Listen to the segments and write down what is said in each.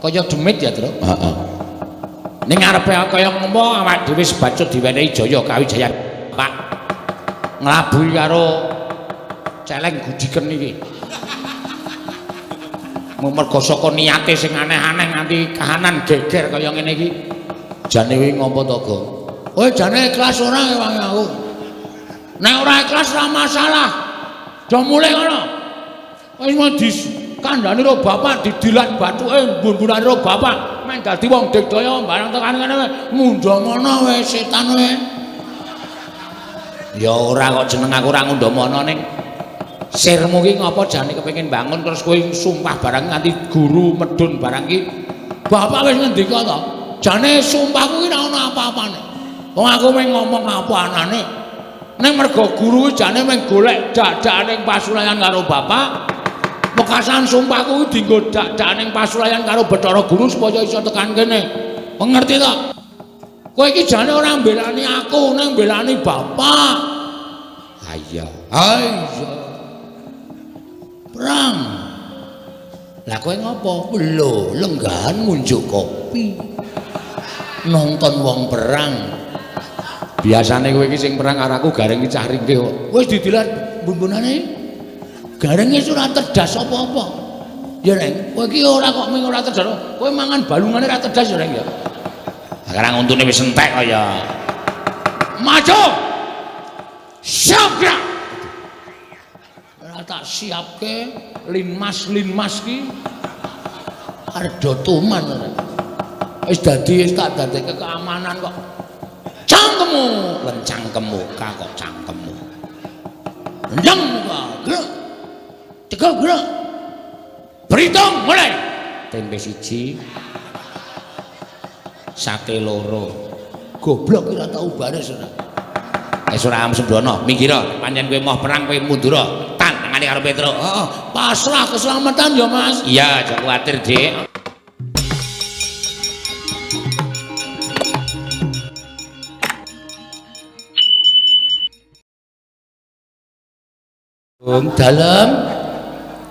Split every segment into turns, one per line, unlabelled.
Kaya demit ya, Tru? Heeh. Ning ngarepe kaya ngopo awak dhewe sebacut diwenehi jaya kawijayan, Pak. Nglabuhi karo celeng gudiken iki. Mergo saka niate sing aneh-aneh nganti kahanan geger kaya ngene iki. Jane kuwi ngopo to, Gong? Kowe jane ikhlas ora ngewangi aku? Nek ora ikhlas ora masalah. Do mulih ngono. Wis mau dikandani karo bapak didilat bathuke mbun-mbunane karo bapak. Men dadi wong digdaya barang tekan kene ngundhamana wae setan wae. Ya ora kok jeneng aku ora ngundhamana ning sirmu ki ngopo jane kepengin bangun terus kowe sumpah barang nganti guru medun barang ki. Bapak wis ngendika to. Jane sumpahku ki ora ono apa-apane. Wong aku mung ngomong apa anane. Ning mergo guru ki jane mung golek dak-dakane pasulayan karo bapak. Wekasan sumpahku ki dienggo dak-dakane pasulayan karo Bathara Guru supaya iso tekan kene. Ngerti to? Kowe iki jane ora mbelani aku, ning mbelani bapak. Ha iya. Ha iya. Perang. Lah kowe ngopo? Lho, lenggahan ngunjuk kopi. Nonton wong perang. Biasane kowe iki sing perang karo aku gareng iki cah ringkih kok. Wis didilat bun-bunane. Gareng wis ora tedas apa-apa. Ya, Reng, kowe iki ora kok mung ora tedas. Kowe mangan balungane ora tedas ya, Reng ya. Sekarang untune wis entek kok ya. Maju. Siap gerak. Ora tak siapke linmas-linmas ki arep do tuman ora. Wis dadi wis tak dadekke keamanan kok. Cangkemmu, lencangkemmu, kok cangkemmu. Lencang muka, gerak. Cekel gerak. Berhitung mulai. Tempe siji. Sate loro. Goblok ora tau baris ora. Wis ora sembrono, minggir. Pancen kowe moh perang kowe mundur. Tan tangane karo Petro. Heeh, pasrah keselamatan ya, Mas. Iya, aja kuwatir, Dik. Wong dalem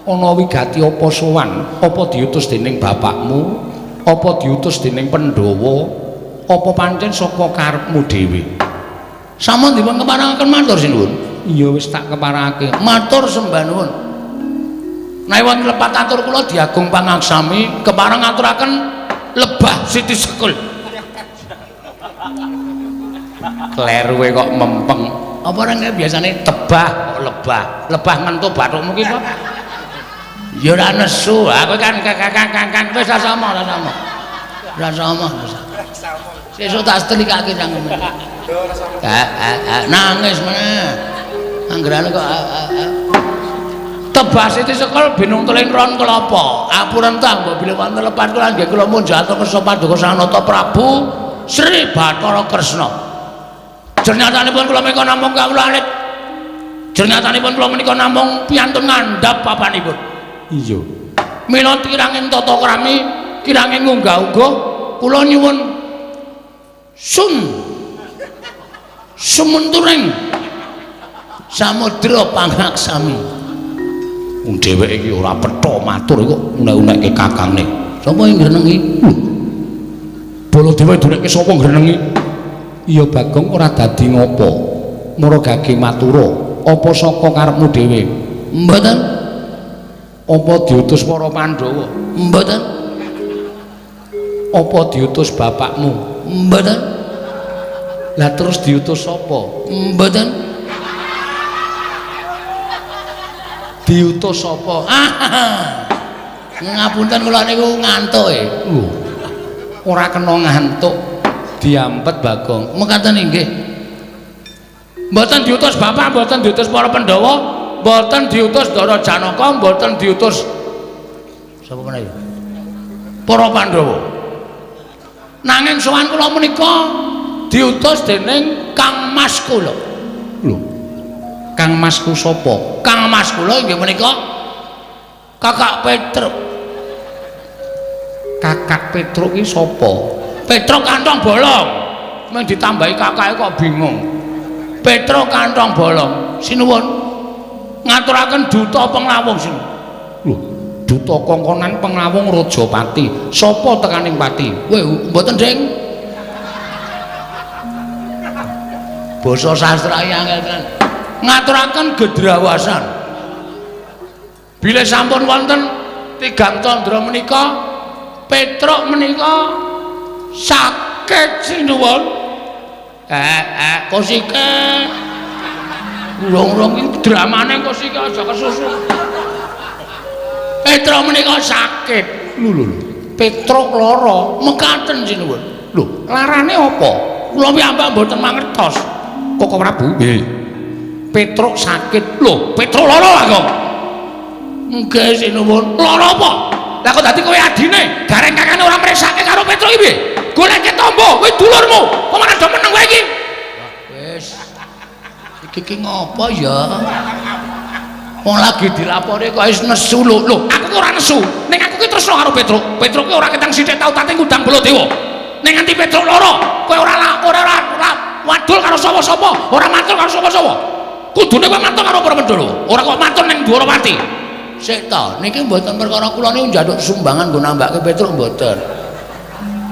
ana wigati apa sowan? Apa diutus dening bapakmu? Apa diutus dening Pandhawa? Apa pancen saka karepmu dhewe? Sampun dipun keparengaken matur sinuwun. Iya wis tak keparengake. Matur sembah nuwun. Nek wonten lepat atur kula diagung pangaksami kepareng ngaturaken lebah Siti Sekul. Kleruwe kok mempeng. Apa reng biasane tebah kok lebah. Lebah ngentu bathukmu ki kok. Ya ora nesu. Aku kan kang wis ora sama, ora sama. Ora sama. Sesuk tak setelikake cangkeme. Nangis meneh. Anggerane kok Tebah Siti Sekul binung teling ron kelapa. Apuren ta mbok bilih wonten lepat kula nggih kula munjat kersa paduka Sang Nata Prabu Sri Bathara Kresna. Jernyatanipun kula menika namung kawula alit. Jernyatanipun kula menika namung piyantun ngandhap papanipun. Iya. Mila kirangin tata krami, kirangin ngunggah-ungguh, kula nyuwun sun sumenturing samudra pangaksami. Wong dheweke iki ora petha matur kok unek-unekke kakangne. Sapa sing ngrenengi? Baladewa dunekke sapa ngrenengi? Iya Bagong ora dadi ngopo. Mara gage matura, apa saka karepmu dhewe? Mboten. Apa diutus para Pandhawa? Mboten. Apa diutus bapakmu? Mboten. Lah terus diutus sapa? Mboten. Diutus sapa? Ngapunten kula niku ngantuk e. Ora kena ngantuk. Diampet Bagong. Mekaten inggih. Mboten diutus bapak, mboten diutus para Pandhawa, mboten diutus Ndara Janaka, mboten diutus sapa meneh ya? Para Pandhawa. Nanging sowan kula menika diutus dening Kang Mas kula. Lho. Kang Masku sapa? Kang Mas kula inggih menika Kakak Petruk. Kakak Petruk ki sapa? Petruk kantong bolong. Mung ditambahi kakake kok bingung. Petruk kantong bolong. Sinuwun. Ngaturaken duta penglawung sinuwun. Lho, duta Buta kongkonan penglawung Rajapati. Sapa tekaning pati? Weh, mboten, Ding. Basa sastra angel tenan. Ngaturaken gedrawasan. Bilih sampun wonten tigang candra menika, Petruk menika sakit sinuwun. Kosike. Urung-urung iki dramane kosike aja kesusu. Petruk menika sakit. Lho lho. Petruk lara, mekaten sinuwun. Lho, larane apa? Kula piyambak mboten mangertos. Koko Prabu? Nggih. Petruk sakit. Lho, Petruk lara kok. Nggih sinuwun. Lara apa? Lah kok dadi kowe adine, gareng kakane ora mresake karo Petruk iki piye? Goleke tombo, kowe dulurmu. Kok malah do meneng kowe iki? Wis. Iki ki ngopo ya? Wong lagi dilapori kok wis nesu lho. Lho, aku ki ora nesu. Ning aku ki tresno karo Petruk. Petruk ki ora ketang sithik tau tate ngundang Baladewa. Ning nganti Petruk lara, kowe ora ora wadul karo sapa-sapa, ora matur karo sapa-sapa. Kudune kowe matur karo para Pandhawa, ora kok matur ning Dwarawati. Sik ta, niki mboten perkara kula niku njaluk sumbangan nggo nambahke Petruk mboten.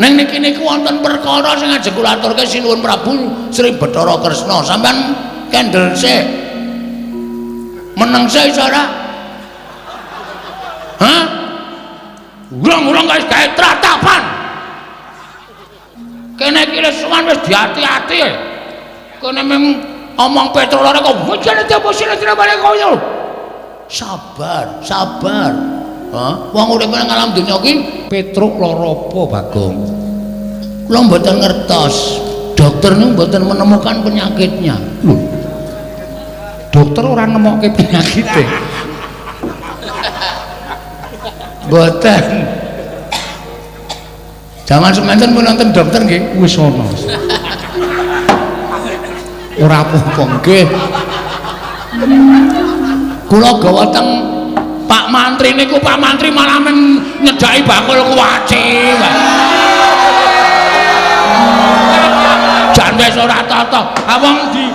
Ning niki niku wonten perkara sing ajeng kula aturke sinuwun Prabu Sri Bathara Kresna. Sampeyan kendel sik. Meneng sik iso ora? Hah? Urung-urung wis gawe tratapan. Kene iki wis sowan wis diati-ati. Kene mung omong Petruk lara kok bojone diapa sira bali koyo. Sabar, sabar. Hah? Wong urip nang alam donya iki Petruk lara apa, Bagong? Kula mboten ngertos. Dokter niku mboten menemukan penyakitnya. Lho. Dokter ora nemokke penyakite. Mboten. Jaman semanten pun nonton dokter nggih wis ana. Ora apa-apa nggih. Kula gawa teng Pak Mantri niku, Pak Mantri malah men nyedhaki bakul kuwaci. Jan wis ora tata. Ha wong di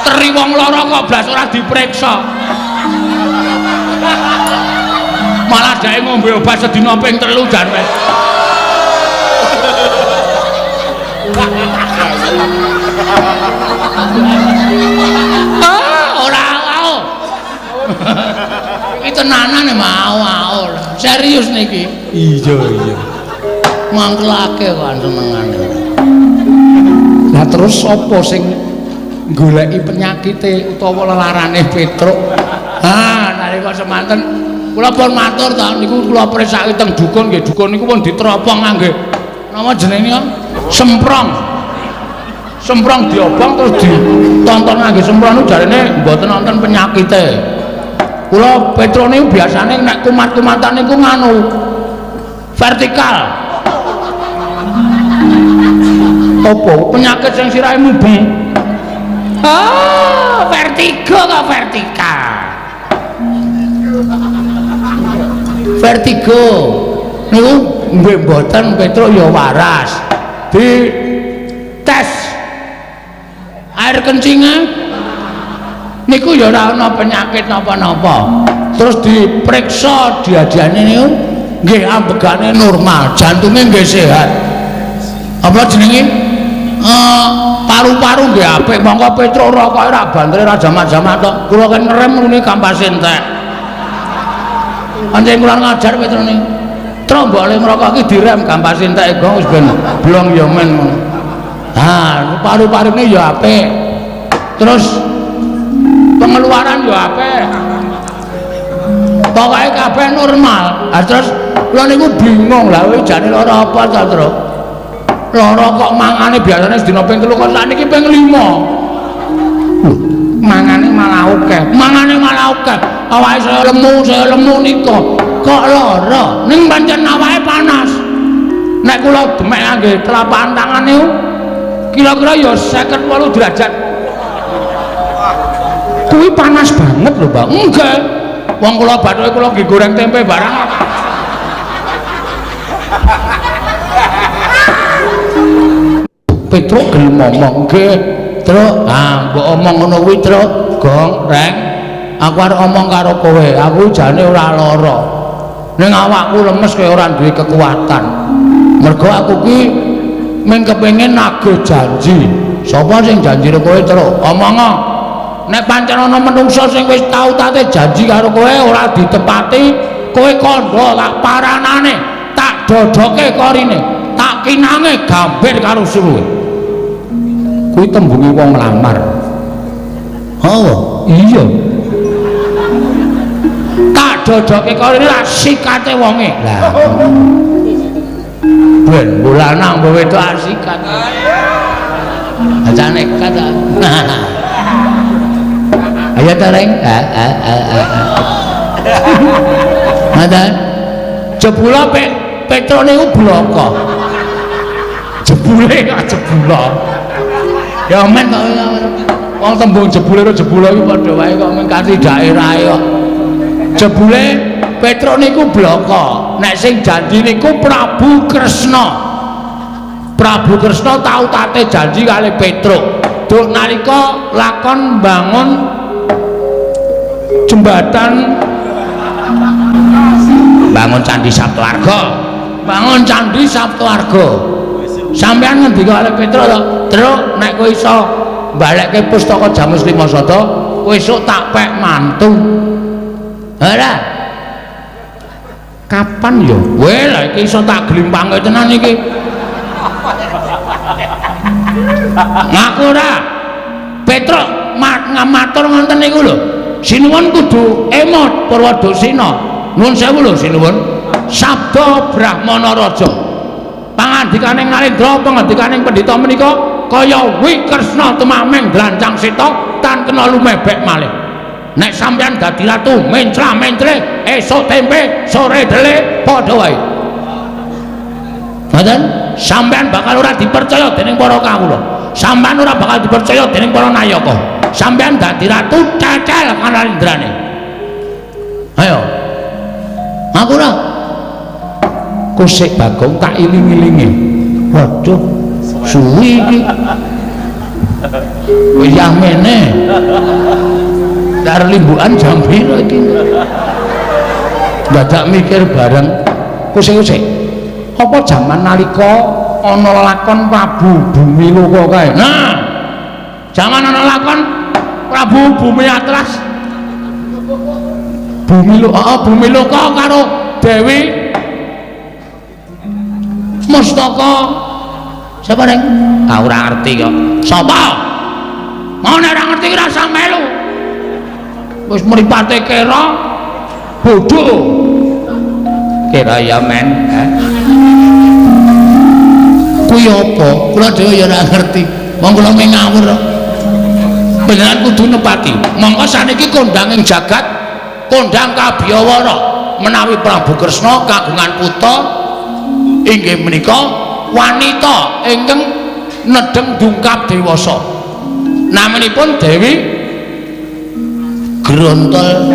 teri wong lara kok blas ora diperiksa. Malah dheke ngombe obat sedina ping 3 jan wis. Ah, ora mau. Iki tenanan mau-mau. Serius niki.
Iya, iya.
Mangkelake kok senengane.
Lah terus sapa sing goleki penyakite utawa lelarane Petruk?
Ah, nalika semanten kula pun matur ta niku kula presake teng dukun nggih, dukun niku pun diteropong ngangge napa jenenge semprong. Semprong diobong terus ditonton ngangge semprong niku jarene mboten wonten penyakite. Kula Petruk niku biasane nek kumat-kumatan niku nganu vertikal. Apa penyakit sing sirahe mubeng? Ah, vertigo kok vertikal. Vertigo niku nggih mboten Petruk ya waras. Di tes air kencingnya niku ya ora ana penyakit napa-napa. Terus diperiksa diadiane niku nggih ambegane normal, jantungnya nggih sehat. Apa jenenge? Paru-paru nggih apik, mongko Petruk rokoke ora bantere ora jamak-jamak tok. Kula kan ngerem ngene kampase entek. Pancen kula ngajar Petruk niku. Truk mbok le ngrokok iki direm kampase entek gong wis ben blong ya men ngono. Ha, paru-parune ya apik. Terus pengeluaran ya apik. Pokoke kabeh normal. Ha terus kula niku bingung lah kowe jane lara apa ta, Truk? Lara kok mangane biasane sedina ping 3 kok sakniki ping 5. Lho, mangane malah akeh. Mangane malah akeh. Awake saya lemu nika. Kok lara? Ning pancen awake panas. Nek kula demek ngangge telapak tangan niku kira-kira ya 58 derajat. Kuwi panas banget lho, Mbak. Enggak. Wong kula bathuke kula nggih goreng tempe barang. Petruk gelem ngomong, nggih, Truk. Ah, mbok omong ngono kuwi, Truk. Gong, Reng. Aku arep omong karo kowe. Aku jane ora lara. Ning awakku lemes kaya ora duwe kekuatan. Mergo aku ki mung kepengin nagih janji. Sapa sing janji karo kowe, Truk? Omongo. Nek pancen ana menungsa sing wis tau tate janji karo kowe ora ditepati, kowe kandha tak paranane, tak dodoke korine, tak kinange gambir karo suruhe. Kuwi tembunge wong lamar. Oh, iya. Tak dodoke korine, tak sikate wonge. Lah. Ben lanang mbok wedok asikat. Aja nekat ta. Ayo ta, Reng. Ngoten. Jebula Petro niku bloko. Jebule kok jebula. Ya men kok wong tembung jebule karo jebula iki padha wae kok mung kanthi daerahe kok. Jebule Petro niku bloko. Nek sing janji niku Prabu Kresna. Prabu Kresna tau tate janji kali Petruk. Duk nalika lakon bangun jembatan, bangun Candi Saptawarga. Bangun Candi Saptawarga. Sampeyan ngendika kali Petruk to, "Truk, nek kowe iso balekke pustaka Jamus Lima Sada, kowe esuk tak pek mantu." Ora. Kapan ya? Weh, lah iki iso tak glimpange tenan iki. Ngaku ora? Petruk ngamatur ngoten niku lho. Sinuwun kudu emot Purwadasina. Nuwun sewu lho sinuwun. Sabda Brahmana Raja. Pangandikaning Narendra, pangandikaning pendhita menika kaya Wikresna tumameng drancang seta tan kena lumebek malih. Nek sampeyan dadi ratu mencla-mencle esuk tempe sore dele padha wae. Ngoten? Sampeyan bakal ora dipercaya dening para kawula. Sampeyan ora bakal dipercaya dening para nayaka. Sampeyan dadi ratu cecel kanarendrane. Ayo. Ngaku ora? Kusik Bagong tak iling-ilingi. Waduh, suwi iki. Wiyah mene. Dar limbukan jam piro iki? Dadak mikir bareng kusik-kusik. Apa jaman nalika ana lakon Prabu Bumi Loka kae? Nah, jaman ana lakon Prabu Bumi Atlas. Bumi Loka, oh, Bumi Loka karo Dewi Mustaka. Siapa, Reng? Ah, ora ngerti kok. Sapa? Mau nek ora ngerti ora usah melu. Wis mripate kera bodho. Kira ya men, eh? Kuwi apa? Kula dhewe ya ora ngerti. Wong kula mung ngawur kok. Beneran kudu nepati. Mongko saniki kondang ing jagat, kondang kabiyawara menawi Prabu Kresna kagungan putra inggih menika wanita ingkang nedheng dungkap dewasa. Namanipun Dewi Grontol.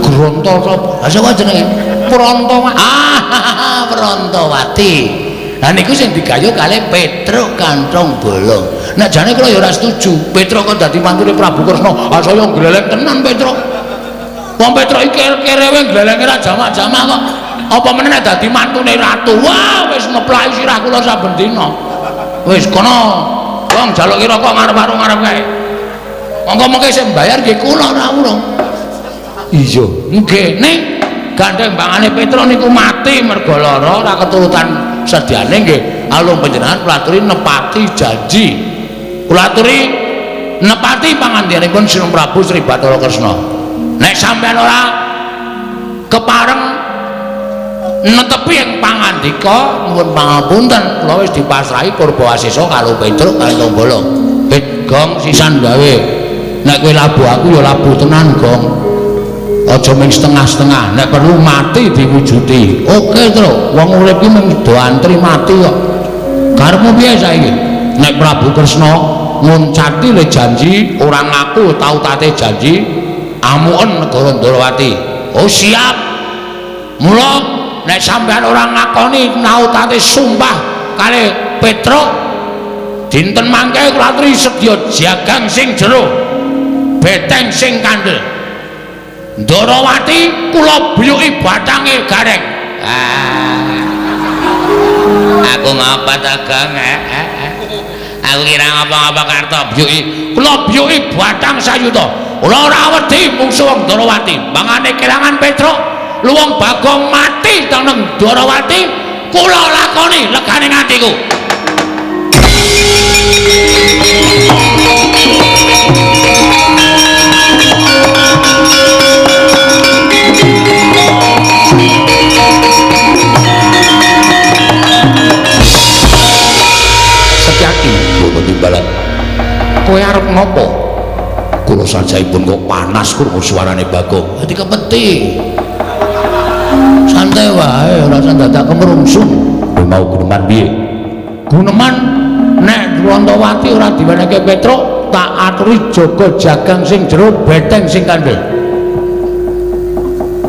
Grontol sapa? Ha sapa jenenge? Prantawati. Ah, Prantawati. Lah niku sing digayuh kalih Petruk Kantong Bolong. Nek jane kula ya ora setuju. Petruk kok dadi mantune Prabu Kresna. Ah saya gleleng tenan Petruk. Wong Petruk iki kerewe glelenge ra jamak-jamak kok. Apa meneh nek dadi mantune ratu. Wah, wis ngeplaki sirah kula saben dina. Wis kono. Wong jaluki rokok ngarep warung ngarep kae. Monggo mengke sing mbayar nggih kula ora urung. Iya, nggih. Ning gandeng bangane Petruk niku mati mergo lara ora keturutan sediane nggih. Alung panjenengan kula aturi nepati janji. Kula aturi nepati pangandikanipun Sri Prabu Sri Bathara Kresna. Nek sampeyan ora kepareng netepi ing pangandika, nyuwun pangapunten, kula wis dipasrahi Purba Wasesa karo Petruk Kantong Bolong. Pit Gong sisan gawe. Nek kowe labuh aku ya labuh tenan, Gong. Aja mung setengah-setengah, nek perlu mati diwujudi. Oke, Truk. Wong urip ki mung do antri mati kok. Karepmu piye saiki? Nek Prabu Kresna nguncati le janji, ora ngaku tau tate janji, amuken negara Ndrawati. Oh siap. Mula nek sampeyan ora ngakoni nautate sumpah kalih Petruk, dinten mangke kula aturi sedya jagang sing jero, beteng sing kandel. Ndorowati kula biyuki bathange Gareng. Aku ngapa ta, Gong? Aku kira ngapa-ngapa karto biyuki. Kula biyuki bathang sayuta. Kula ora wedi mungsuh wong Ndorowati. Mangane kelangan Petruk, luwung Bagong mati teneng Ndorowati, kula lakoni legane atiku. Setyaki boten timbalan. Kowe arep ngopo? Kula sajaipun kok panas krungu suarane Bagong. Dadi kepeti. Santai wae, ora usah dadak kemrungsung. Kowe mau guneman piye? Guneman nek Drontowati ora diwenehke Petruk, tak aturi jaga jagang sing jero, beteng sing kandel.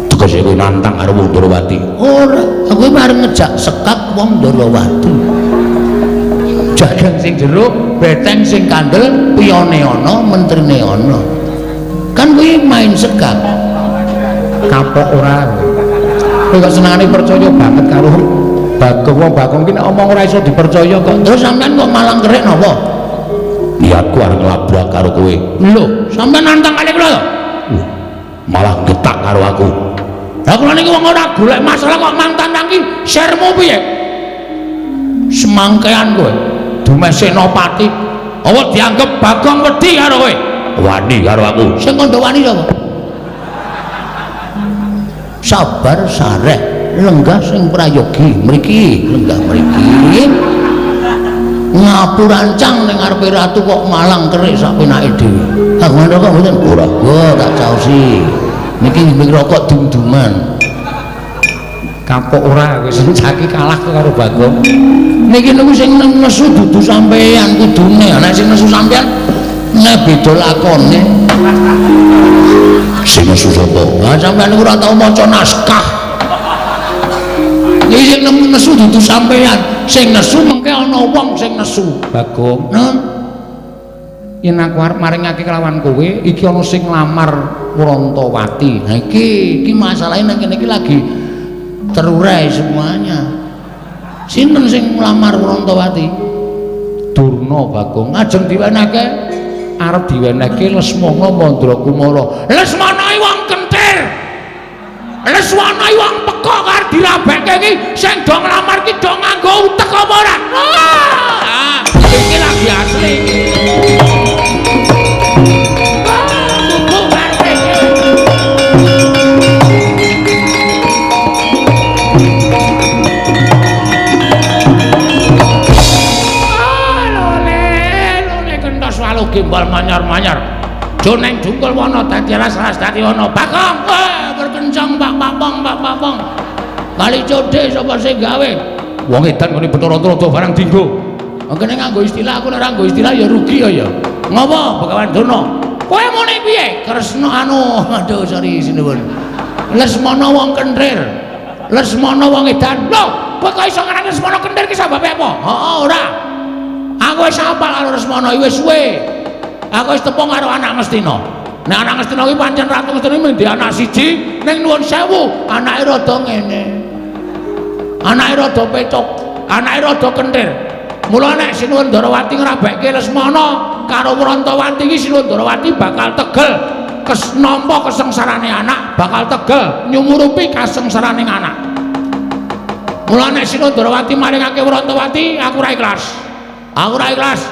Tegese kowe nantang karo wong Ndorowati? Ora, aku arep ngejak sekak wong Ndorowati. Jagang sing jero, beteng sing kandel, piyone ana, mentrine ana. Kan kuwi main sekak.
Kapok ora. Kowe kok senengane percaya banget karo Bagong. Wong Bagong ki nek omong ora iso dipercaya kok.
Terus sampean kok malang kerik napa? Niatku arep nglabrak karo kowe. Lho, sampean nantang kali kula to? Malah getak karo aku. Lah kula niki wong ora golek masalah kok mantan iki sermu piye? Semangkean kowe. Dumeh Senopati. Apa dianggep Bagong wedi karo kowe? Wani karo aku. Sing kandha wani sapa? Sabar sareh lenggah sing prayogi mriki, lenggah mriki. Ngapurancang ning ngarepe ratu kok malang kerik sak penake dhewe. Aku rokok mboten? Ora. Wah, tak caosi. Niki nggih rokok dum-duman.
Kapok ora kowe sing kalah karo Bagong.
Niki niku sing nesu dudu sampean kudune. Nek sing nesu sampean nek beda lakone. Sing nesu sapa? Lah sampean niku ora tau maca naskah. Iki sing nesu dudu sampean, sing nesu mengke ana wong sing nesu.
Bagong.
Nun,
yen aku arep maringake kelawan kowe, iki ana sing nglamar Wurontowati.
Nah iki masalahe nang kene iki lagi terurai semuanya. Sinten sing nglamar Wurontowati?
Durna Bagong. Ajeng diwenehke, arep diwenehke Lesmana Mandrakumara.
Lesmana iki wong kentir. Lesmana iki wong pekok arep dirabeke iki sing do nglamar iki do nganggo utek apa ora? Ah, iki lagi asli iki. Gimbal manyar-manyar. Joneng jungkul wana dadi alas-alas dadi wana. Bagong, wah berkencang Pak Papong, Pak Papong. Kali codhe sapa sing gawe?
Wong edan ngene Bathara Trada barang dinggo.
Kene nganggo istilah, aku nek ora nganggo istilah ya rugi ya ya. Ngopo Begawan Durna? Kowe muni piye? Kresna anu, aduh sorry sinuwun. Lesmana wong kenthir. Lesmana wong edan. Lho, kowe kok iso ngarani Lesmana kenthir ki sababe apa? Heeh, ora. Aku wis hafal karo Lesmana iki wis suwe. Aku wis tepung karo anak Ngastina. Nek anak Ngastina kuwi pancen Ratu Ngastina mung anak siji, ning nuwun sewu, anake rada ngene. Anake rada pecok, anake rada kenthir. Mula nek Sinuwun Ndarawati ngrabekke Lesmana karo Wurontowati iki Sinuwun Ndarawati bakal tegel nampa kesengsarane anak, bakal tegel nyumurupi kasengsarane anak. Mula nek Sinuwun Ndarawati maringake Wurontowati, aku ora ikhlas. Aku ora ikhlas.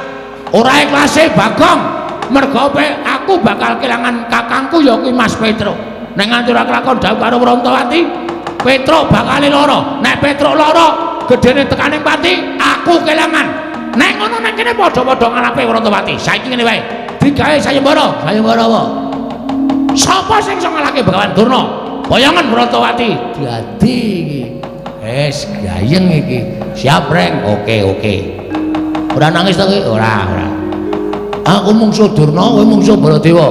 Ora ikhlase Bagong. Mergo aku bakal kelangan kakangku ya kuwi Mas Petruk. Nek nganti ora kelakon dhawuh karo Wurontowati, Petruk bakal lara. Nek Petruk lara, gedene tekane pati, aku kelangan. Nek ngono nang kene padha-padha ngalape Wurontowati. Saiki ngene wae, digawe sayembara. Sayembara apa? Sapa sing iso ngalahke Begawan Durna? Boyongan Wurontowati. Dadi iki. Wis gayeng iki. Siap, Reng. Oke, oke. Ora nangis to kowe? Ora, ora. Aku mungsuh Durna, kowe mungsuh Baladewa.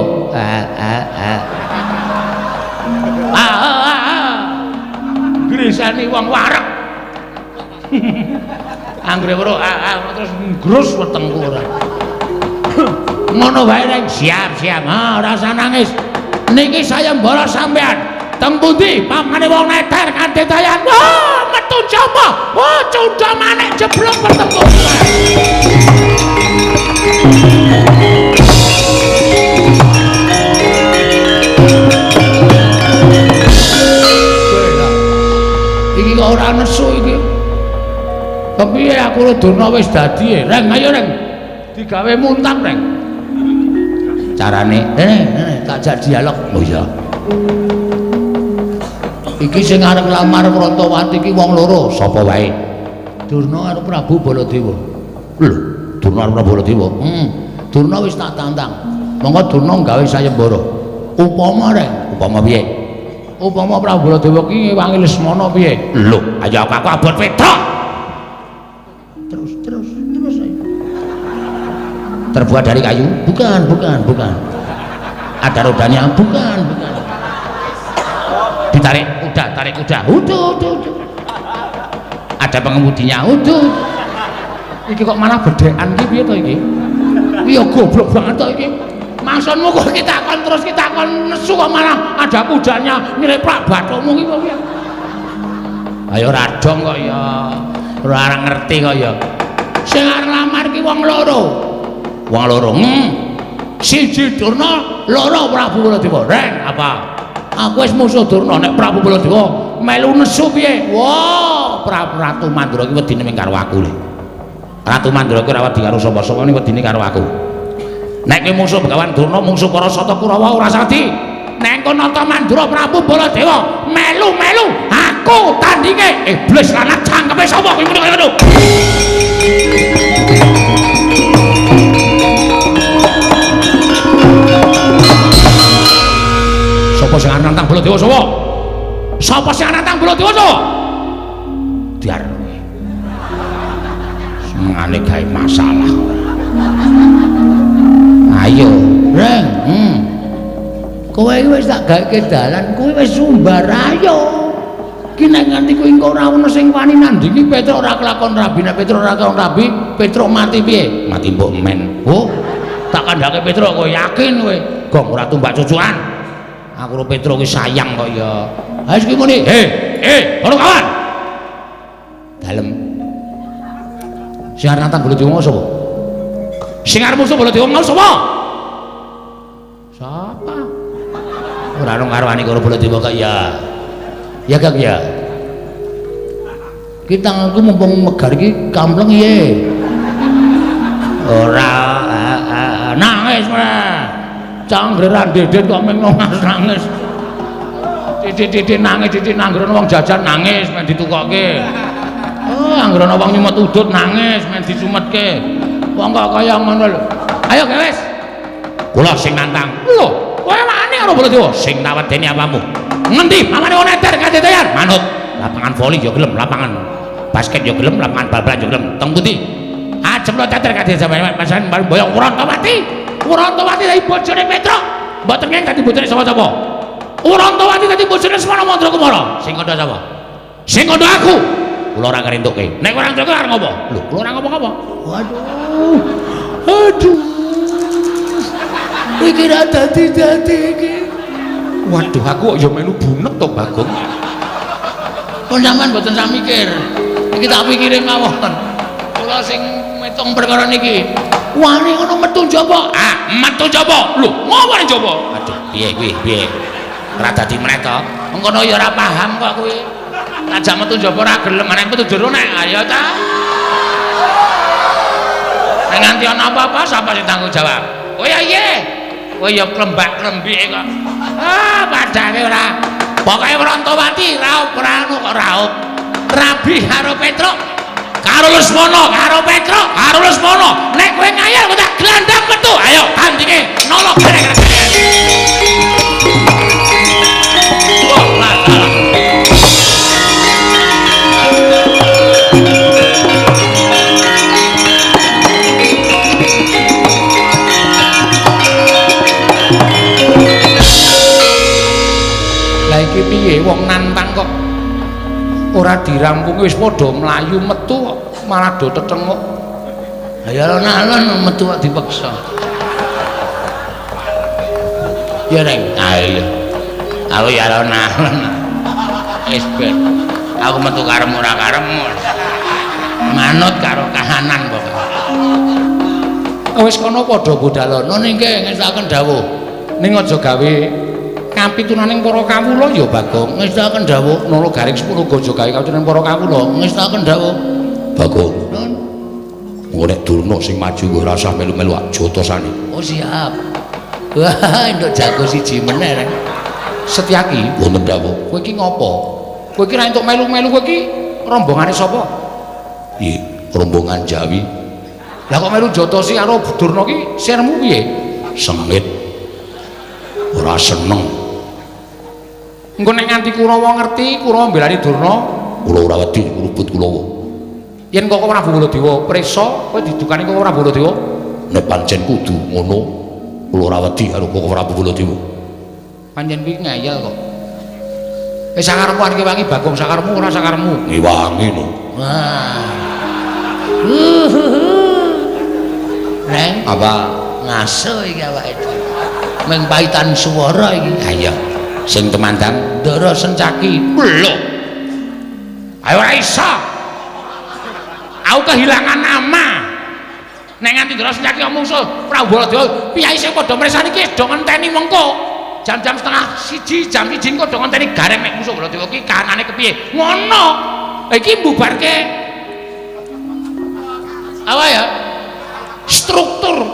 Grisani wong wareg. Anggere weruh terus ngrus wetengku ora. Ngono wae Reng, siap, siap. Ha, ora usah nangis. Niki sayembara sampean. Teng pundi pamane wong neter kanthi tayan. Wah, metu jaba. Wah, cundha manik jeblok bertemu. Iki kok ora nesu iki. Kepiye aku karo Durna wis dadi, Reng, ayo Reng. Digawe muntang, Reng. Carane, rene, tak jak dialog. Oh iya. Iki sing arep nglamar Wrontowati iki wong loro, sapa wae? Durna karo Prabu Baladewa. Lho, Durna karo Prabu Baladewa. Durna wis tak tantang. Monggo Durna gawe sayembara. Upama, Reng, upama piye? Upama Prabu Baladewa ki ngewangi Lesmana piye? Lho, ayo aku abot Petruk. Terus ayo. Terbuat dari kayu? Bukan. Ada rodanya? Bukan. Ditarik kuda, tarik kuda. Uduh. Ada pengemudinya? Uduh. Iki kok malah bedhekan iki piye to iki? Iya goblok banget to iki. Maksudmu kok kita kon terus kita kon nesu kok malah ada kudanya nyeleplak bathukmu iki piye? Ayo radong kok ya. Ora ngerti kok ya. Sing arep nglamar ki wong loro. Wong loro. Siji Durna, loro Prabu Baladewa. Reng, apa? Aku wis musuh Durna, nek Prabu Baladewa melu nesu piye? Wah, Prabu Ratu Mandura ki wedine ming karo aku lho. Ratu Mandura ki ora wedi karo sapa-sapa, ning wedine karo aku. Nek kowe musuh Begawan Durna, musuh para Sata Kurawa ora sadi. Nek kono nata Mandura Prabu Baladewa melu-melu aku tandinge. Iblis lanang cangkeme sapa kuwi ngono. Sapa sing arep nantang Baladewa sapa? Sapa sing arep nantang Baladewa sapa? Diar kowe. Senengane gawe masalah. Ayo, Reng. Kowe iki wis tak gawe dalan, kowe wis sumbar ayo. Ki nek nganti kowe engko ora ono sing wani nandingi Petruk ora kelakon rabi, nek Petruk ora kelakon rabi, Petruk mati piye? Mati mbok men. Oh, tak kandhake Petruk kowe yakin kowe. Gong ora tumbak cucukan. Aku karo Petruk ki sayang kok ya. Ha wis ki muni, "Hei, ono kawan." Dalem. Sing arep nantang Baladewa sapa? Sing arep musuh Baladewa mau sapa? Sapa? Ora ono ngarwani karo Baladewa kok ya. Ya Kang ya. Ki tanganku mumpung megar iki kampleng piye? Ora nangis ora. Cangger ra dedet kok meng nangis. Titik-titik nangis, titik anggere wong jajan nangis men ditukokke. Oh, anggere ana wong nyumet udut nangis men disumetke. Wong kok kaya ngono lho. Ayo wis. Kula sing nantang. Lho, kowe wani karo Baladewa? Sing tak wedeni apamu? Ngendi pamane wong neter kadetean? Manut. Lapangan voli ya gelem, lapangan basket ya gelem, lapangan bal-balan ya gelem. Teng pundi? Ajem lo teter kadetean sampeyan boyong Wrontowati. Wrontowati dadi bojone Petruk. Mboten ngeng dadi bojone sapa-sapa. Wrontowati dadi bojone Semana Mandrakumara. Sing kandha sapa? Sing kandha aku. Kula ora ngrentukke. Nek ora ngrentukke arep ngopo? Lho, kula ora ngopo-ngopo. Waduh. Aduh. Iki ra dadi-dadi iki. Waduh, aku kok ya melu bunek to, Bagong. Kok sampean mboten sak mikir. Iki tak pikire mawon. Kula sing metung perkara niki. Wani ngono metu njaba. Ah, metu njaba. Lho, ngopo ning njaba? Aduh, piye kuwi? Piye? Ora dadi meneh to. Mengkono ya ora paham kok kuwi. Tajak metu njaba ora gelem, nek metu jero nek ayo ta. Nek nganti ana apa-apa sapa sing tanggung jawab? Kowe ya iye. Kowe ya klembak-klembike kok. Ah, padake ora. Pokoke Wrontowati raup ora anu kok raup. Rabi karo Petruk. Karo Lesmana, karo Petruk, karo Lesmana. Nek kowe ngayal kok tak glandang metu. Ayo tandinge nolok bareng. Wah, masalah. Lah iki piye wong nantang kok ora dirampungi wis padha mlayu metu kok malah do tetenguk. Lah ya alon-alon metu kok dipaksa. Ya Reng. Ah iya. Aku ya alon-alon. Wis ben. Aku metu karepmu ora karepmu. Manut karo kahanan pokoke. Wis kono padha budalono ning nggih ngestokaken dawuh. Ning aja gawe kapitunaning para kawula ya Bagong. Ngestokaken dawuh Nala Garing 10 aja gawe kapitunaning para kawula. Ngestokaken dawuh
Bagong.
Nun.
Engko nek Durna sing maju kowe ora usah melu-melu jotosane.
Oh siap. Wah, entuk jago siji meneh Reng.
Setyaki,
Wonten dawuh.
kowe iki ngopo? Kowe iki ra entuk melu-melu, kowe iki rombongane sapa?
Iya, rombongan Jawi.
Lah kok melu jotosi karo Durna ki sirmu piye?
Sengit. Ora seneng.
Engko nek nganti Kurawa ngerti, Kurawa mbelani Durna,
Kula ora wedi ngrubut Kurawa.
Yen kok Prabu Baladewa prisa, kowe didukani kok Prabu Baladewa?
Nek pancen kudu ngono, kula ora wedi karo Koko Prabu Baladewa.
Pancen kuwi ngeyel kok. Wis sakarepmu arep wangi Bagong, sakarepmu ora sakarepmu.
Ngewangi no.
Wah. Reng,
Apa?
Ngaso iki awake dhewe. Meng paitan swara iki.
Ha iya. Sing temandang
Ndara Sencaki.
Lho. Ayo ora iso. Aku kehilangan nama. Nek nganti Ndara Sencaki omong so Prabu Baladewa, piyai sing padha mresani iki do ngenteni mengko. Jam-jam 12:30, jam 1 engko do ngenteni gareng nek musuh Baladewa ki kahanane kepiye. Ngono. Iki mbubarke
apa ya?
Struktur.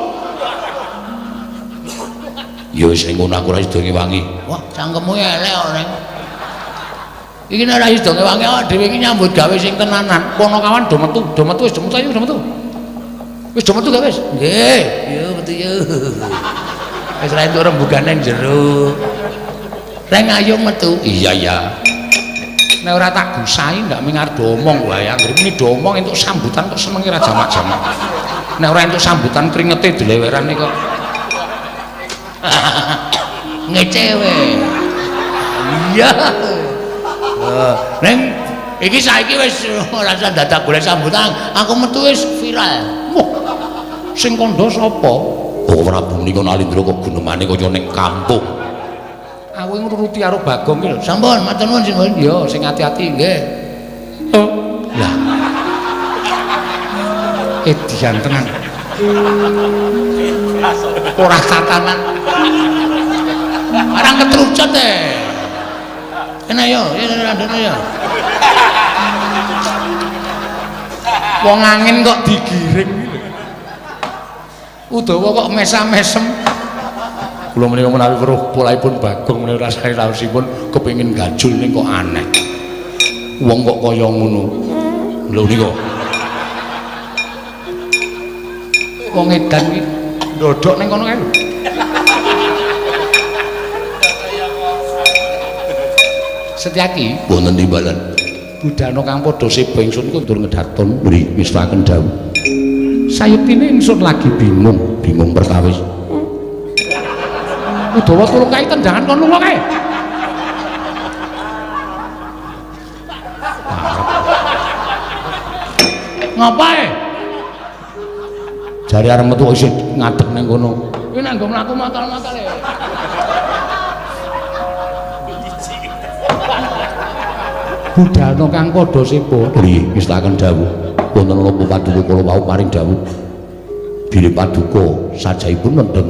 Ya wis ngono aku ora sida ngewangi.
Wah, cangkemmu elek kok, Reng. Iki nek ora sida ngewangi awake dhewe iki nyambut gawe sing tenanan.
Ponokawan do metu, do metu wis do metu ayo do metu. Wis do metu gak wis?
Nggih, yo metu yo. Wis ra entuk rembugane jero. Reng ayo metu.
Iya iya.
Nek ora tak gusai ndak ming arep omong wae. Anggere muni do omong entuk sambutan kok senenge ra jamak-jamak. Nek ora entuk sambutan kringete dilewerane kok.
Ngecewe. Iya. Neng iki saiki wis ora usah dadak golek sambutan. Aku metu wis viral.
Wah. Sing kandha sapa?
Koko Prabu menika Nalindra kok gunemane kaya ning kampung.
Aku ngruruti karo Bagong ki lho.
Sampun, matur nuwun Simbun.
Ya, sing ati-ati
nggih.
Oh. Lah. Edian tenan. Ora tatanan.
Barang ketrucut e. Kena yo, ya randone yo.
Wong angin kok digiring iki lho. Udawa kok mesam-mesem. Kula menika menawi weruh polahipun Bagong menika rasane raosipun kepengin gajul ning kok aneh. Wong kok kaya ngono.
Lho nika.
Wong edan iki ndodhok ning kono kae lho. Setyaki
wonten timbalan.
Budhana kang padha seba ingsun kundur ngedaton
mriki mistaken dawuh.
Sayektine ingsun lagi bingung,
bingung perkawis.
Udawa tulung kae tendangan kon lunga kae. Ngapae?
Jare arep metu isih ngadeg ning kono.
Kuwi nek nggo mlaku matal-matal e.
Budhana kang padha seba
mriki mistaken dawuh. Wonten napa paduka kula wau paring dawuh. Bilih paduka sajahipun mendhem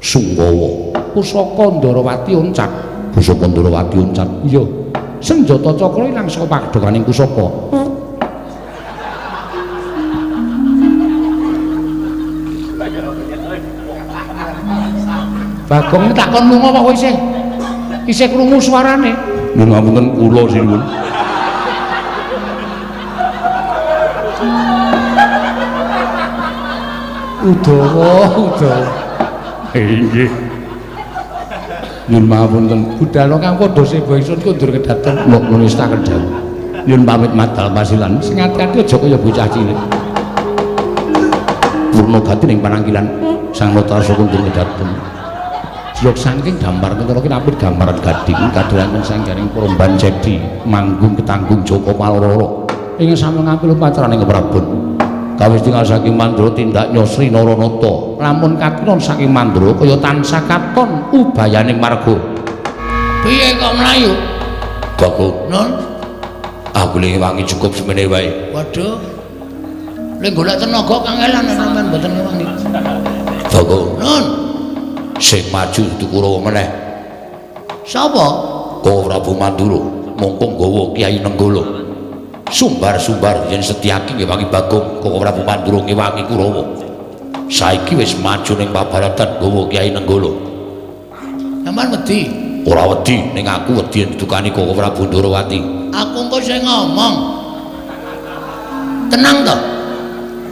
sungkawa.
Pusaka Ndarawati oncak.
Pusaka Ndarawati oncak.
Iya. Senjata cakra ilang saka padhokaning pusaka. Bagong takon lunga apa isih? Isih krungu suarane.
Nyuwun ngapunten kula sinuwun.
Udawa, udawa.
Inggih. Nyuwun ngapunten.
Budhana kang padha seba ingsun kundur kedaton
mok nestaken dawuh. Nyuwun pamit madal pasilan.
Sing ati-ati aja kaya bocah cilik.
Purna gati ning panangkilan Sang Natarasa kundur kedaton. Jlok saking gambar ketara ki nampil gambaran gading kadolanken sang garing Promban Cedi manggung ketanggung Joko Paloro ing sampun ngampil upacaraning Prabon Kawis tinggal saking Mandura tindak nyosri Naranata. Lamun kakiron saking Mandura kaya tansah katon ubayaning marga.
Piye kok mlayu?
Bagong.
Nun,
aku le wangi cukup semene wae.
Waduh. Le golek tenaga kangelan nek sampean mboten ngewangi.
Bagong.
Nun,
sing maju dudu Kurawa meneh.
Sapa?
Koko Prabu Mandura mongko nggawa Kyai Nenggala. Sumbar-sumbar yen Setyaki ngewangi Bagong, Koko Prabu Mandura ngewangi Kurawa. Saiki wis maju ning pabaratan nggawa Kyai Nenggala.
Sampeyan wedi?
Ora wedi, ning aku wedi yen didukani Koko Prabu Ndorowati.
Aku engko sing ngomong. Tenang to.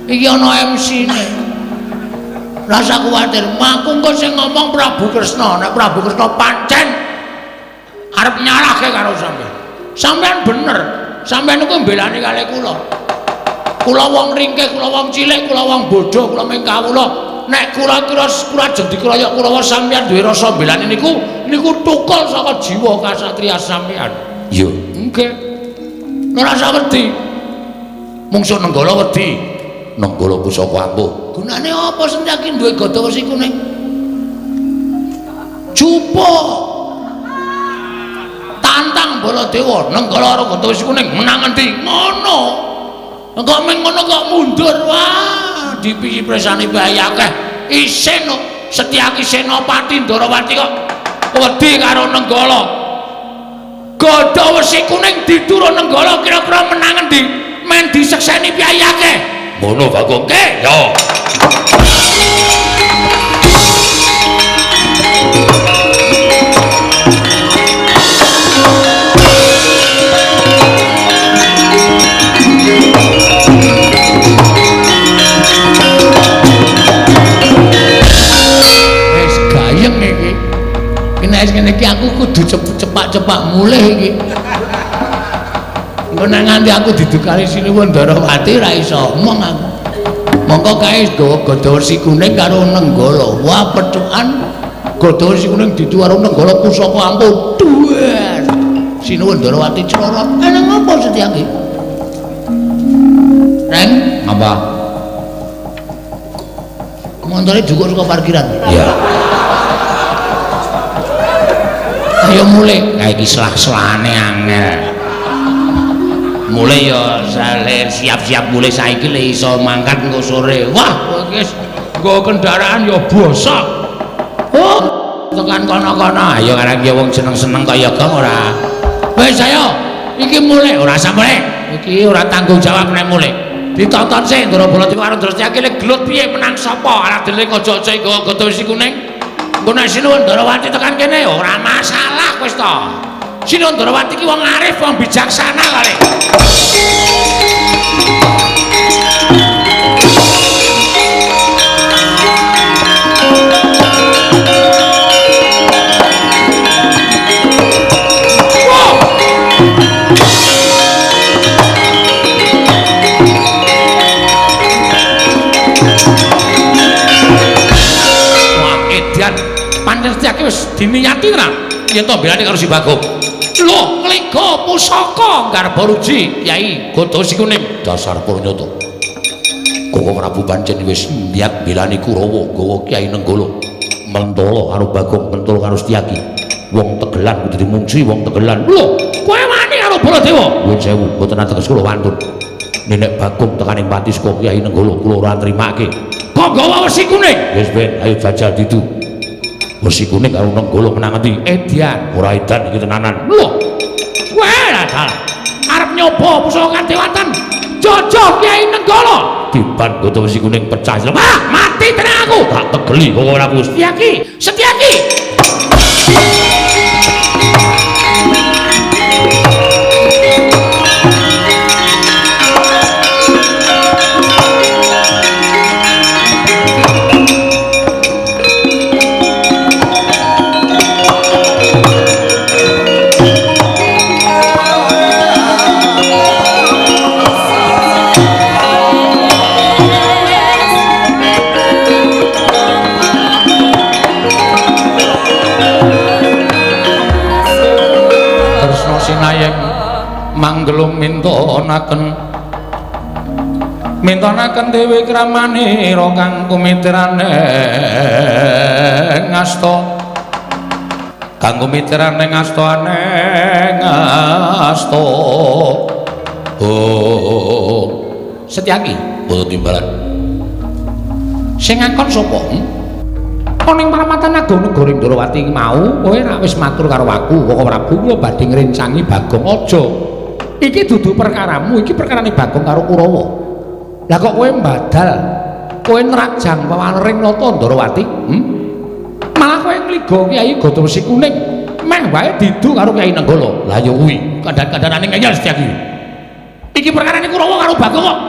Iki ana MC-ne. Rasa kuwatir, aku engko sing ngomong Prabu Kresna. Nek Prabu Kresna pancen arep nyalahke karo sampeyan. Sampeyan bener. Sampeyan niku mbelani kalih kula. Kula wong ringkih, kula wong cilik, kula wong bodho, kula mung kawula. Nek kula kira kula ajeng dikroyok Kurawa sampeyan duwe rasa mbelani niku niku tukul saka jiwa kasatriya sampeyan.
Iya.
Nggih. Ora usah wedi.
Mungsuh Nenggala wedi. Nenggala pusaka ampuh.
Gunane apa Setyaki duwe gada wesi kuning? Jupuk. Tantang Baladewa, Nenggala karo gada wesi kuning menang endi? Ngono. Kok ming ngono kok mundur. Wah, dipisi presane bae akeh. Isin kok Setyaki Senopati Ndorowati kok wedi karo Nenggala. Gada wesi kuning diturun Nenggala kira-kira menang endi? Men disekseni piye akeh.
Ngono Bagong.
Nggih.
Yo.
Wis gayeng iki. Nek wis ngene iki aku kudu cepak-cepak mulih iki. Engko nek nganti aku didukani Sinuwun Ndorowati ora iso omong aku. Mongko kae nggawa gada wesi kuning karo Nenggala. Wah, pethukan gada wesi kuning ditu karo Nenggala pusaka ampuh. Duer. Sinuwun Ndorowati crorot. Nang apa Setyaki? Reng,
Apa?
Montore jukuk saka parkiran.
Iya.
Ayo mulih.
Lah iki selah-selahane angel. Mulih ya siap-siap mulih saiki le iso mangkat engko sore.
Wah, kowe iki wis nggawa kendaraan ya bosok. Oh,
tekan kono-kono. Ayo karang ya wong seneng-seneng kaya gong ora.
Wis ayo, iki mulih
ora usah mulih. Iki ora tanggung jawab nek mulih.
Ditonton sik Ndara Baladewa karo Ndara Setyaki le gelut piye menang sapa? Arep dhewe aja-aja nggawa gada wesi kuning. Engko nek Sinuwun Ndorowati tekan kene ora masalah wis to. Sinuwun Ndorowati ki wong arif, wong bijaksana kali. Wah, edan pancen Setyaki wis diniyati tenan yen to mbelani karo si Bagong. Lho, nglega pusaka Garbaruji Kyai Gada Wesi Kuning.
Dasar purnyata. Koko Prabu pancen wis niat mbelani Kurawa nggawa Kyai Nenggala. Mentala karo Bagong, mentala karo Setyaki. Wong tegelan kudu dimungsi wong tegelan.
Lho, kowe wani karo Baladewa?
Nuwun sewu, mboten ateges kula wantun. Nenek Bagong tekaning pati saka Kyai Nenggala kula ora nrimake.
Kok nggawa wesi kuning?
Wis ben, ayo jajal didu. Wesi kuning karo Nenggala menang endi?
Edian.
Ora edan iki tenanan.
Lho, kowe lah arep nyoba pusaka kadewatan. Jojo Kyai Nenggala.
Tiban gada wesi kuning pecah.
Wah, mati tenan aku.
Tak tegeli kok ora Gus.
Setyaki, Setyaki. Kresna sinayeng manggelung mintonaken
Mintonaken dewi kramanira kang kumitrane ngasta. Kang kumitrane ngasta ngasta. Oh. Setyaki
Mboten timbalan.
Sing ngakon sapa? Ana ing paramatan agung negara Ndrawati mau kowe ra wis matur karo aku, Koko Prabu kula badhe ngrencangi Bagong aja. Iki dudu perkaramu, iki perkarane Bagong karo Kurawa. Lah kok kowe mbadal, kowe nrajang pawaring nata Ndrawati? Malah kowe ngliga Kyai Gada Wesi Kuning, meh wae didu karo Kyai Nenggala.
Lah ya kuwi, kandhan-kandhanane ngeyel Setyaki.
Iki perkarane Kurawa karo Bagong kok.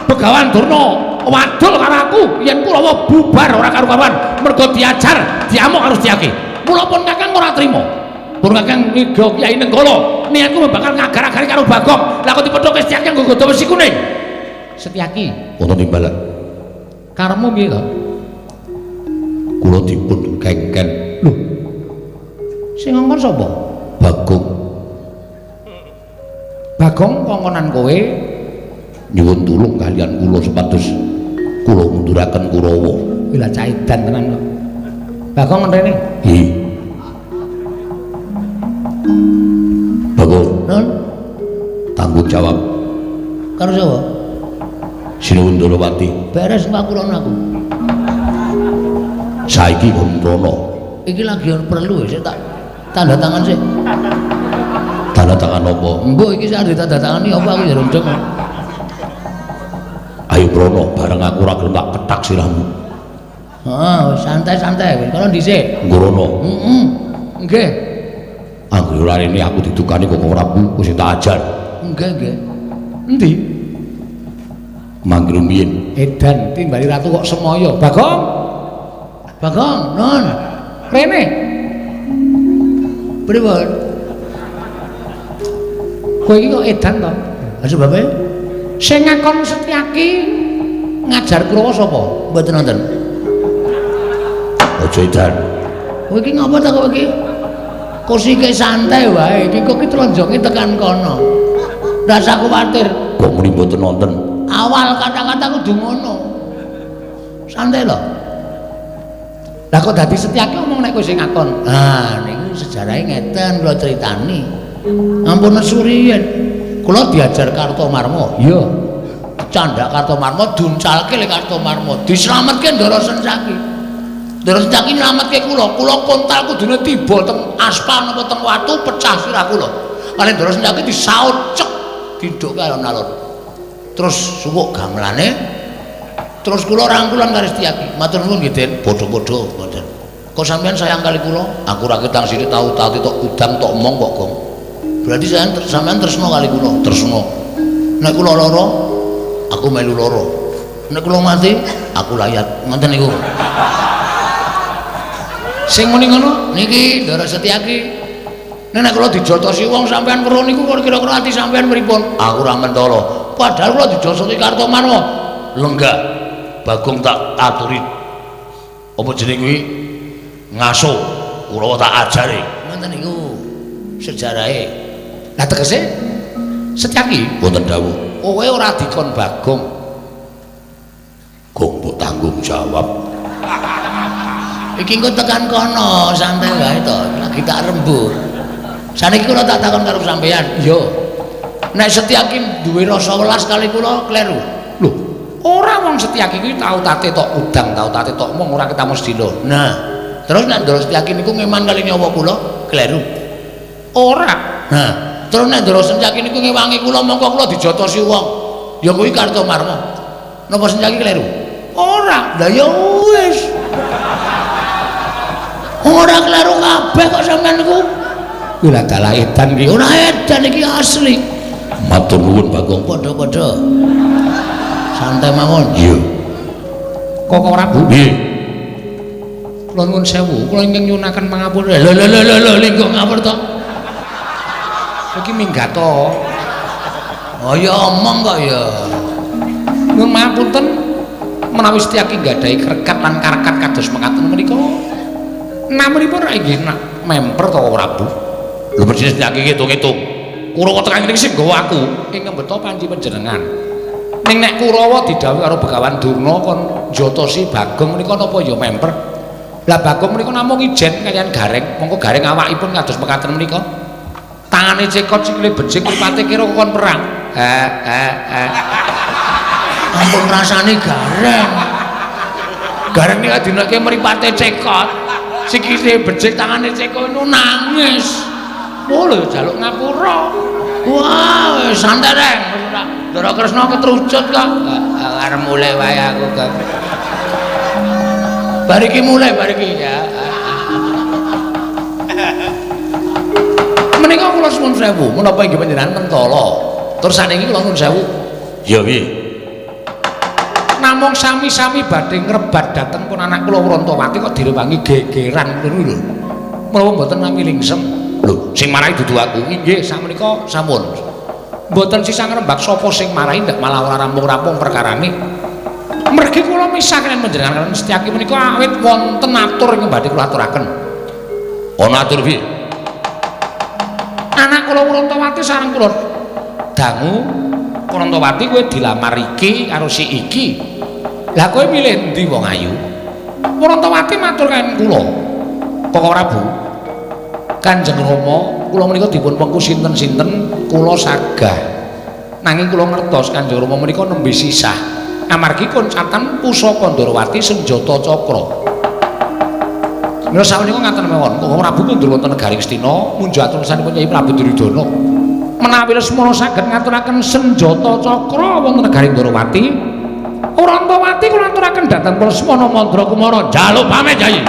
Begawan Durna wadul karo aku yen Kurawa bubar ora karu-karuan mergo diajar diamuk karo Setyaki. Mula pun Kakang ora trima. Pun Kakang ngiga Kyai Nenggala, niatku bakal ngagar-agari karo Bagong. Lah kok dipethuke Setyaki nganggo gada wesi kuning. Setyaki,
wonten timbalan.
Karepmu piye to?
Kula dipun kengken.
Lho. Sing ngongkon sapa?
Bagong.
Bagong kongkonan kowe
nyuwun tulung kalian kula supados kula munduraken Kurawa.
Kuwi lah caidan tenan kok. Bagong rene.
Nggih. Bagong.
Nun.
Tanggung jawab.
Karo sapa?
Sinuwun Ndrawati.
Beres ngakulon aku.
Saiki kon rono.
Iki lagi perlu sik tak tanda tangan sik.
Tanda tangan apa?
Mbok iki sak ditanda tangani apa aku ya rundeng.
Ayo rono bareng aku ora gelem tak kethak sirahmu.
Heeh, santai-santai wis kono dhisik.
Nggo rono.
Heeh. Nggih.
Anggere ora rene aku didukani kok Prabu wis tak ajar.
Nggih, nggih.
Endi?
Mangke rumiyin.
Edan timbali ratu kok semaya. Bagong.
Bagong, nun.
Rene.
Pripun?
Kowe iki kok edan to?
Lah sebabe?
Sing ngakon Setyaki ngajar Kurawa sapa?
Mboten nonton.
Aja edan.
Kowe iki ngapa ta kowe iki? Kursike santai wae, iki kok ki tronjonge tekan kono. Rasa kuwatir.
Kok muni mboten nonton?
Awal kata-kata kudu ngono. Santai lho.
Lah kok dadi Setyaki omong nek kowe sing ngakon.
Nah, niku sejarahe ngeten kula critani. Ampun nesu riyen. Kula diajar Kartomarma.
Iya.
Candhak Kartomarma duncalke le Kartomarma. Dislametke Ndara Sencaki. Ndara Sencaki nylametke kula. Kula kontal kudune tiba teng aspal napa teng watu pecah sirah kula. Kali Ndara Sencaki disaut cek didhukke alon-alon. Terus suwuk gamelane. Terus kula rangkulan karo Setyaki. Matur nuwun nggih, Den. Padha-padha ngoten. Kok sampean sayang kali kula? Aku ra ketang sithik tau tau tok udang tok omong kok, Gong. Berarti sampean tresna kali kula, tresna. Nek kula lara, aku melu lara. Nek kula mati, aku layat. Ngoten niku.
Sing muni ngono
niki Ndara Setyaki. Nek kula dijotosi wong sampean weruh niku kira-kira ati sampean pripun? Aku ora mentala. Padahal kula dijotosi Kartomarma.
Lenggah. Bagong tak aturi. Apa jenenge kuwi? Ngaso. Kurawa tak ajare.
Ngoten niku sejarahe.
Lah tegese Setyaki
wonten dawuh,
kowe ora dikon Bagong.
Gong mbok tanggung jawab.
Iki engko tekan kono, santai wae to, lagi tak rembug. Saniki kula tak takon karo sampean.
Iya.
Nek Setyaki duwe rasa welas kali kula kleru.
Lho, ora wong Setyaki kuwi tau tate tok udang, tau tate tok mung ora ketemu sedina.
Nah, terus nek Ndara Setyaki niku ngeman kali nyawa kula kleru.
Ora.
Nah, terus nek Ndara Setyaki niku ngewangi kula mongko kula dijotosi wong. Ya kuwi Kartomarma. Napa Setyaki kleru?
Ora.
Lah ya wis. Ora kleru kabeh kok sampean niku.
Kuwi lah dalah edan iki.
Ora edan iki asli.
Matur nuwun Bagong.
Padha-padha. Santai mawon.
Iya.
Koko Prabu.
Nggih.
Kula nuwun sewu, kula ingkang nyuwunaken pangapura.
Lho lho lho lho linggo ngapur to.
Iki minggat to.
Oh ya omong kok ya.
Nuwun mapunten menawi Setyaki nggadahi krekat lan karekat kados mekaten menika. Namunipun ra inggih memper to Prabu.
Lho persis Setyaki ngitung-ngitung. Kurawa tekan ngene sing nggawa aku
ing ngembeto panci panjenengan.
Ning nek Kurawa didhawuhi karo Begawan Durna kon njotosi Bagong menika napa ya memper. Lah Bagong menika namung ijen kaliyan Gareng, mongko Gareng awakipun kados mekaten menika. Tangane cekot sikile becik mripate kira kon perang. Ampun rasane Gareng. Gareng nika dinake mripate cekot, sikile becik tangane cekot niku nangis. Oh lho jaluk ngapura. Wah, santai reng. Ndara Kresna ketrucut kok. Arep mulih wae aku kok. Bar iki mulih bar iki ya. Menika kula suwun sewu, menapa inggih panjenengan mentala. Terus saniki kula nuwun sewu.
Ya piye?
Namung sami-sami badhe ngrebat dhateng pun anak kula Wrontowati kok direwangi gegeran ngono lho. Menawa mboten nami lingsem.
Lho, sing marai dudu aku.
Inggih, sakmenika sampun. Mboten sisah ngrembak sapa sing marai ndak malah ora rampung-rampung perkarane. Mergi kula misah kaliyan panjenengan Setyaki menika awit wonten atur ingkang badhe kula aturaken.
Ana atur piye?
Anak kula Wrontowati sareng kula dangu Wrontowati kowe dilamar iki karo si iki. Lah kowe milih endi wong ayu? Wrontowati matur kaliyan kula. Koko Prabu, Kanjeng Rama, kula menika dipun pengku sinten-sinten kula sagah. Nanging kula ngertos Kanjeng Rama menika nembe sisah. Amargi koncatan pusaka Ndorowati senjata cakra. Mila sakmenika ngaten mawon, Koko Prabu kundur wonten negari Ngastina munjuk atur-sanipun Kyai Prabu Duryudana. Menawi Lesmana saged ngaturaken senjata cakra wonten negari Ndorowati, Wrontowati kula aturaken dhateng Lesmana Mandra Kumara.
Jaluk pamit, Kyai.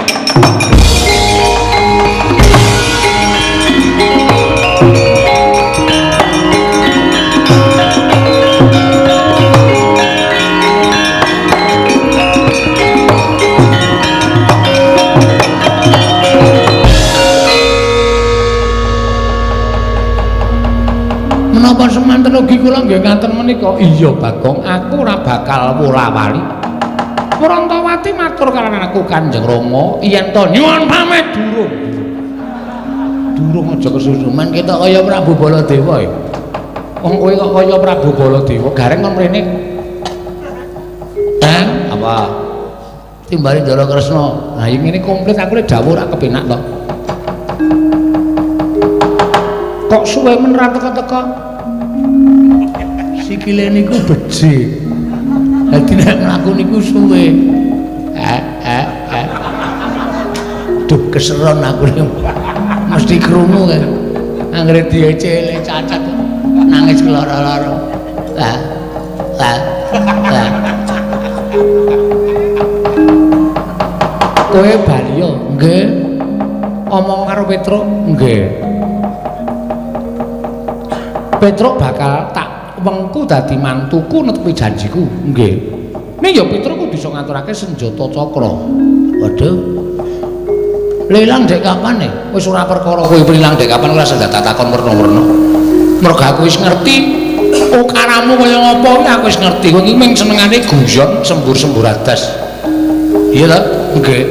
Menapa semanten ugi kula nggih ngaten menika? Iya Bagong, aku ora bakal wola-wali. Wrontowati matur kaliyan aku Kanjeng Rama yen to nyuwun pamit durung. Durung aja kesusu men ketok kaya Prabu Baladewa ya. Wong kowe kok kaya Prabu Baladewa, Gareng kon mrene. Hah? Apa? Timbali Ndara Kresna. Nah ngene komplit aku lek dawuh ora kepenak to. Kok suwe men ra teka-teka? Sikile niku becik. Dadi nek mlaku niku suwe. Duh keseron aku mesti krungu kae. Anggere diecele cacat nangis keloro-loro. Lah. Lah. Lah. Kowe bali yo? Nggih. Omong karo Petruk? Nggih. Petruk bakal tak wengku dadi mantuku netepi janjiku. Nggih. Ning ya Petruk kudu iso ngaturake senjata cakra. Waduh. Lilang dek kapan e? Wis ora perkara kowe lilang dek kapan ora usah takon werna-werna. Mergo aku wis ngerti ukaramu kaya ngapa kuwi aku wis ngerti. Kowe iki mung senengane guyon sembur-sembur adas. Iya ta? Nggih.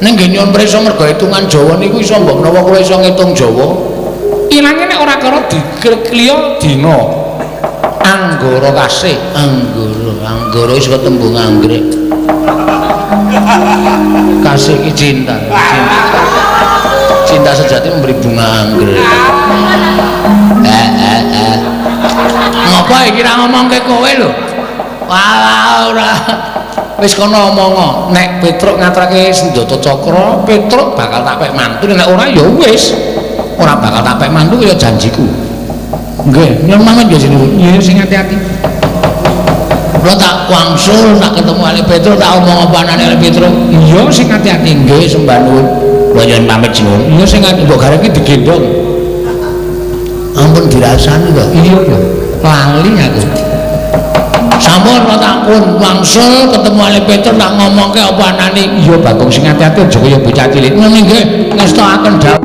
Ning nggih nyuwun prisa mergo hitungan Jawa niku iso mbok menawa kula iso ngitung Jawa. Ilange nek ora karo dikliya dina. Anggara kasih, anggara, anggara wis ketembung anggrek. Kasih ki cinta, cinta. Cinta sejati memberi bunga anggrek. Ngopo iki ra ngomongke kowe lho? Wah, ora. Wis kono omong, nek Petruk ngaturake senjata cakra, Petruk bakal tak pek mantu, nek ora ya wis. Ora bakal tak pek mantu ya janjiku. Nggih, nyuwun pamit ya jenengan. Nggih, sing ati-ati. Kula tak wangsul, tak ketemu Ali Petruk, tak omong apa anane Ali Petruk. Iya, sing ati-ati. Nggih, sembah nuwun. Kula nyuwun pamit jenengan. Iya, sing ati mbok gareng iki digendhong. Ampun dirasani kok. Iya ya. Lali aku. Sampun kula tak pun wangsul ketemu Ali Petruk tak ngomongke apa anane. Iya, Bagong sing ati-ati aja kaya bocah cilik. Ngene nggih, ngestokaken dawuh.